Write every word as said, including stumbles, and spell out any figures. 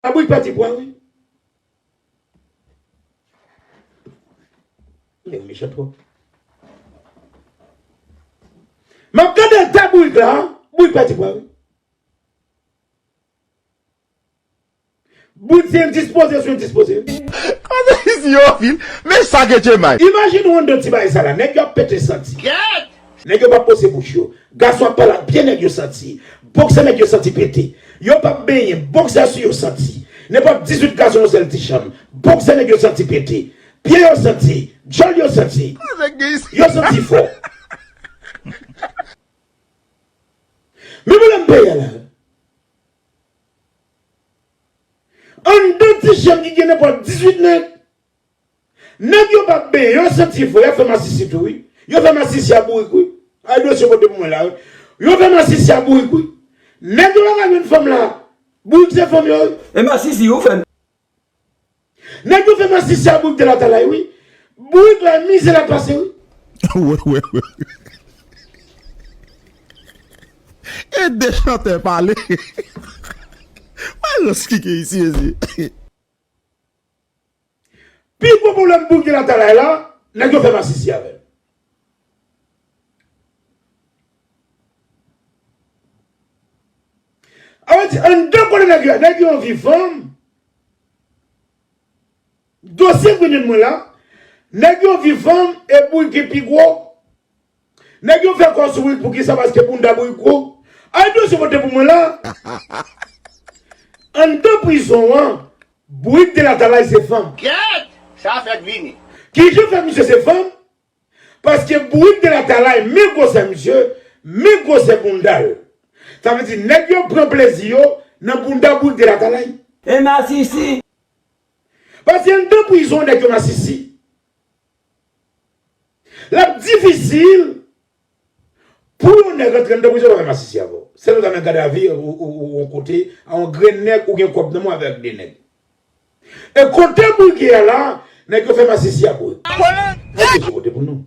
Bourik pèdi pwa, wi. Nèg mechan twòp. M ap gade eta Bourik la, Bourik pèdi pwa, wi. Bourik se endispoze sou endispoze. Kote isi yo, Fil? Men sa ke Djemay. Imajine w anndan ti bagay sa la, nèg yo ap pete santi. Nèg yo p ap pose bouch yo. Gason ap pale ak pye nèg yo santi. Bòksè nèg yo santi pete. Yo p ap benyen. Bòksè sou yo santi. Nenpòt dizuit gason yon sèl ti chanm. Bòksè nèg yo santi pete. Pye yo santi. Djòl yo santi. Yo santi fò. Men pwoblèm peyi a la. Anndan ti chanm ki gen nenpòt dizuit nèg. Nèg yo p ap benyen, yo santi fò, y ap fè masisi tou, wi. Yo fè masisi a Bourik, wi. Ay, dosye pote pou mwen la, wi. Yo fè masisi a Bourik, wi. Nèg yo pa ka jwenn fanm la. Bourik se fanm yo, wi. E masisi, ou fè. Nèg yo fè masisi a Bourik de Latalay, wi. Bourik la, mizè l ap pase, wi. Wè, wè, wè. E de chantè pale. Wè, rans ki gen isi, mesye. Pi gwo pwoblèm Bourik de Latalay la, nèg yo fè masisi avè l. Sa vle di, anndan kote nèg yo, nèg yo anvi fanm. Dosye Gwyneth mwen la, nèg yo anvi fanm e Bourik ki pi gwo. Nèg yo fè kò sou Bourik poukisa? Paske bounda Bourik gwo. Ay, dosye pote pou mwen la. Anndan prizon an, Bourik de Latalay se fanm. Kèt! Sa fèk vini. Kijan fè misye se fanm? Paske Bourik de Latalay, men gwosè misye, men gwosè bounda l. Sa vle di, nèg yo pran plezi yo nan bounda Bourik de Latalay. E masisi. Paske anndan prizon, nèg yo masisi. L ap difisil pou yon nèg rantre anndan prizon pa fè masisi avè w. Sèl ou ta nan gadavi ou, ou, ou yon kote, a yon grenn nèg ou gen kòb nan men w avèk de nèg. E kote Bourik ye a la, nèg yo fè masisi a Bourik. Ay, dosye pote pou nou.